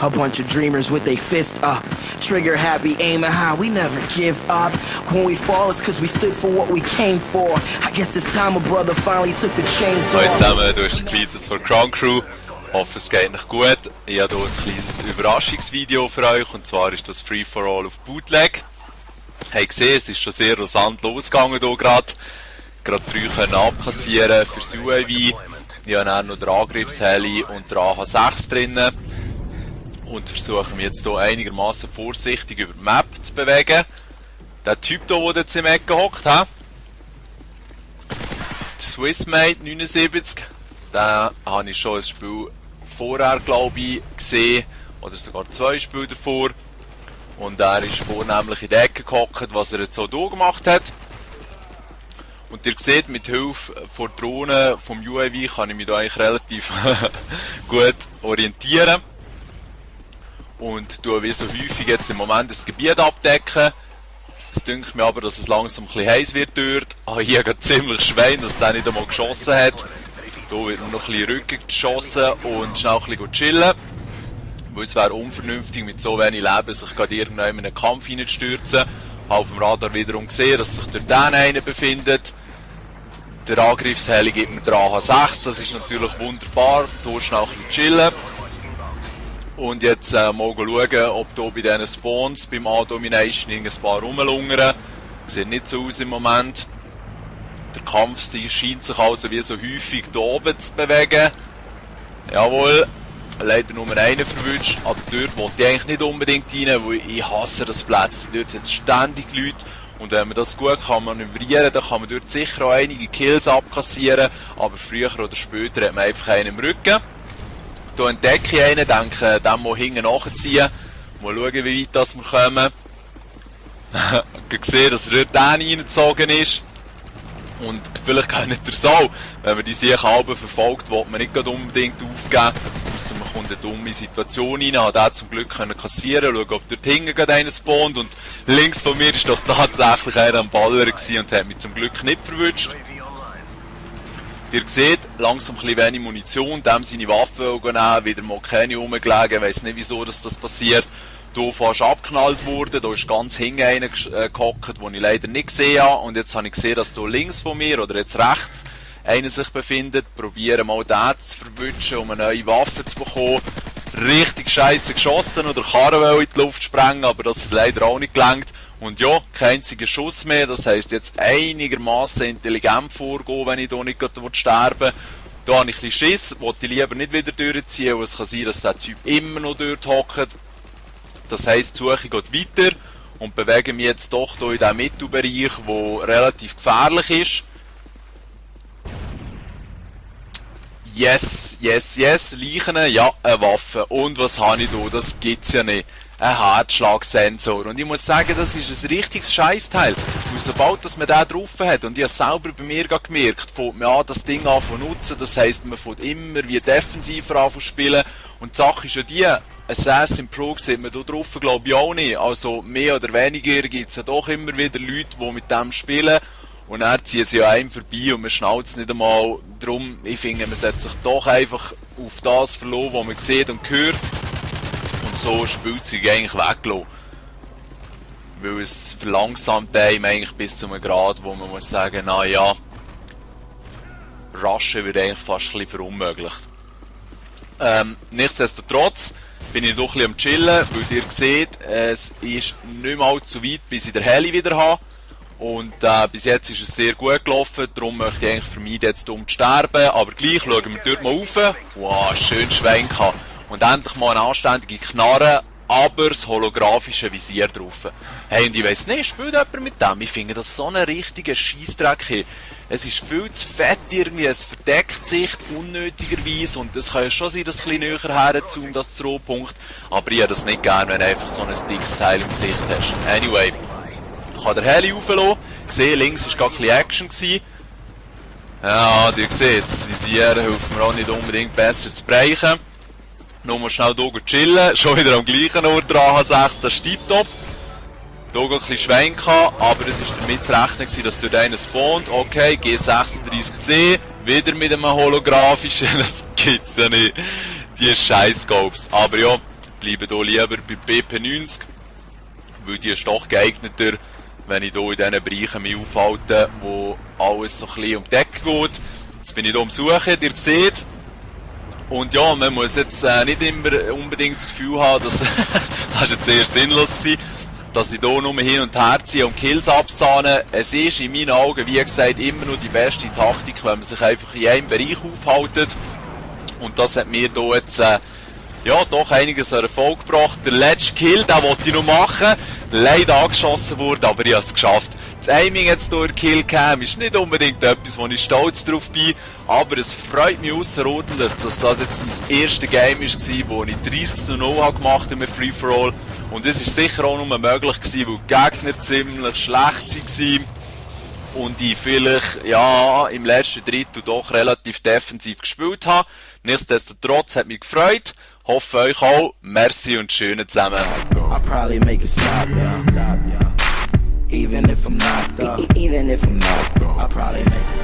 A bunch of dreamers with their fist up. Trigger happy, aiming high, we never give up. When we fall, it's cause we stood for what we came for. I guess it's time a brother finally took the chainsaw. Hallo zusammen, du hast ein kleines von Crown Crew. Ich hoffe, es geht euch gut. Ich habe hier ein kleines Überraschungsvideo für euch. Und zwar ist das Free for All auf Bootleg. Ihr habt gesehen, es ist schon sehr rasant losgegangen hier gerade. Gerade 3 können abkassieren fürs UAV. Ich habe dann noch den Angriffsheli und den AH-6 drinnen. Und versuche mich jetzt hier einigermaßen vorsichtig über die Map zu bewegen. Der Typ hier, der jetzt im Ecken hockt, der Swissmate 79, den habe ich schon ein Spiel vorher, glaube ich, gesehen. Oder sogar 2 Spiele davor. Und er ist vornehmlich in die Ecke gehockt, was er jetzt so gemacht hat. Und ihr seht, mit Hilfe von Drohnen vom UAV kann ich mich da eigentlich relativ gut orientieren. Und tue wie so häufig jetzt im Moment das Gebiet abdecken. Es dünkt mir aber, dass es langsam ein bisschen heiß wird dort. Hier geht ziemlich Schwein, dass der nicht einmal geschossen hat. Hier wird noch ein bisschen Rücken geschossen und schnell ein bisschen chillen. Weil es wäre unvernünftig, mit so wenig Leben sich gerade irgendwann in einen Kampf hineinzustürzen. Ich habe auf dem Radar wiederum gesehen, dass sich dort einer befindet. Der Angriffsheli gibt mir den AH-6, das ist natürlich wunderbar. Hier schnell ein bisschen chillen. Und jetzt mal schauen, ob hier bei diesen Spawns beim A-Domination ein paar rumlungern. Sieht nicht so aus im Moment. Der Kampf scheint sich also wie so häufig hier oben zu bewegen. Jawohl, leider nur einen verwünscht, aber dort wollte ich eigentlich nicht unbedingt rein, weil ich hasse das Platz. Dort hat es ständig Leute und wenn man das gut kann manövrieren, dann kann man dort sicher auch einige Kills abkassieren, aber früher oder später hat man einfach einen im Rücken. Hier entdecke ich einen, denke, den mal hinten nachziehen. Mal schauen, wie weit das wir kommen. Ich habe gesehen, dass er dort reingezogen ist. Und vielleicht kann nicht der Sau. Wenn man die Sicherhalben verfolgt, will man nicht unbedingt aufgeben. Ausser man kommt in eine dumme Situation rein. Hat er zum Glück kassieren, schauen, ob dort hinten einer spawnt. Und links von mir war doch tatsächlich einer am Baller und hat mich zum Glück nicht verwünscht. Ihr seht, langsam ein bisschen wenig Munition, dem seine Waffen nehmen, wieder mal keine rumgelegen, ich weiss nicht wieso dass das passiert. Hier fast abgeknallt wurde, da ist ganz hinten einer gehockt, den ich leider nicht gesehen habe. Und jetzt habe ich gesehen, dass hier links von mir, oder jetzt rechts, einer sich befindet. Probiere mal den zu verwünschen, um eine neue Waffe zu bekommen. Richtig scheiße geschossen oder Karren in die Luft sprengen, aber das hat leider auch nicht gelangt. Und ja, kein einziger Schuss mehr, das heisst jetzt einigermaßen intelligent vorgehen, wenn ich hier nicht sterben will. Da habe ich ein bisschen Schiss, wollte ich lieber nicht wieder durchziehen, weil es kann sein, dass der Typ immer noch dort hockt. Das heisst, die Suche geht weiter und bewege mich jetzt doch hier in diesem Mittelbereich, der relativ gefährlich ist. Yes, yes, yes, Leichen, ja, eine Waffe. Und was habe ich hier? Das gibt's ja nicht. Ein Herzschlagsensor. Und ich muss sagen, das ist ein richtiges Scheißteil. Weil sobald dass man den drauf hat, und ich habe es selber bei mir gemerkt, fängt man an, das Ding an zu nutzen. Das heisst, man fängt immer wie defensiver an zu spielen. Und die Sache ist ja die, Assassin Pro sieht man hier drauf, glaube ich auch nicht. Also mehr oder weniger gibt es ja doch immer wieder Leute, die mit dem spielen. Und dann ziehen sie ja einem vorbei und man schnallt es nicht einmal. Darum, ich finde, man sollte sich doch einfach auf das verlassen, was man sieht und hört. Und so Spielzeug eigentlich weglassen. Weil es verlangsamt einem eigentlich bis zu einem Grad, wo man muss sagen, na ja, Rushen wird eigentlich fast ein bisschen verunmöglicht. Nichtsdestotrotz bin ich doch ein bisschen am Chillen, weil ihr seht, es ist nicht mal zu weit, bis ich den Heli wieder habe. Und bis jetzt ist es sehr gut gelaufen, darum möchte ich eigentlich vermeiden, jetzt zu sterben. Aber gleich schauen wir dort mal rauf. Wow, schön Schwenk gehabt. Und endlich mal eine anständige Knarre, aber das holographische Visier drauf. Hey, und ich weiss nicht, spielt jemand mit dem? Ich finde das so einen richtigen Scheissdreck hier. Es ist viel zu fett irgendwie, es verdeckt sich unnötigerweise und es kann ja schon sein, dass es ein bisschen näher herzoomt, das zu Rohpunkt. Aber ich habe das nicht gern, wenn du einfach so ein dickes Teil im Gesicht hast. Anyway, ich kann den Heli rauflassen. Gesehen, links war gar ein bisschen Action gewesen. Ja, ihr seht, das Visier hilft mir auch nicht unbedingt besser zu brechen. Nur mal schnell hier chillen, schon wieder am gleichen Ort dran, AH-6, das ist tiptop. Hier ein bisschen schwenken, aber es war damit zu rechnen, dass dort einer spawnt. Okay, G36C, wieder mit einem holographischen, das gibt's ja nicht. Die Scheiß-Scopes. Aber ja, bleibe hier lieber bei BP90, weil die ist doch geeigneter, wenn ich hier in diesen Bereichen mich aufhalte, wo alles so ein bisschen um die Ecke geht. Jetzt bin ich hier am Suchen, ihr seht. Und ja, man muss jetzt nicht immer unbedingt das Gefühl haben, dass das war jetzt sehr sinnlos gewesen, dass ich hier nur hin und her ziehe und Kills absahne. Es ist in meinen Augen, wie gesagt, immer noch die beste Taktik, wenn man sich einfach in einem Bereich aufhält. Und das hat mir hier jetzt ja, doch einiges an Erfolg gebracht. Der letzte Kill, den wollte ich noch machen, leider angeschossen wurde, aber ich habe es geschafft. Das Aiming jetzt durch Kill Cam ist nicht unbedingt etwas, wo ich stolz drauf bin, aber es freut mich außerordentlich, dass das jetzt mein erstes Game war, wo ich 30:0 gemacht habe mit Free for All. Und es ist sicher auch nur möglich gewesen, weil die Gegner ziemlich schlecht waren und ich vielleicht ja, im letzten Drittel doch relativ defensiv gespielt habe. Nichtsdestotrotz hat mich gefreut. Hoffe euch auch. Merci und schönen zusammen. I'll probably make it stop, yeah. Even if I'm not, I'll probably make it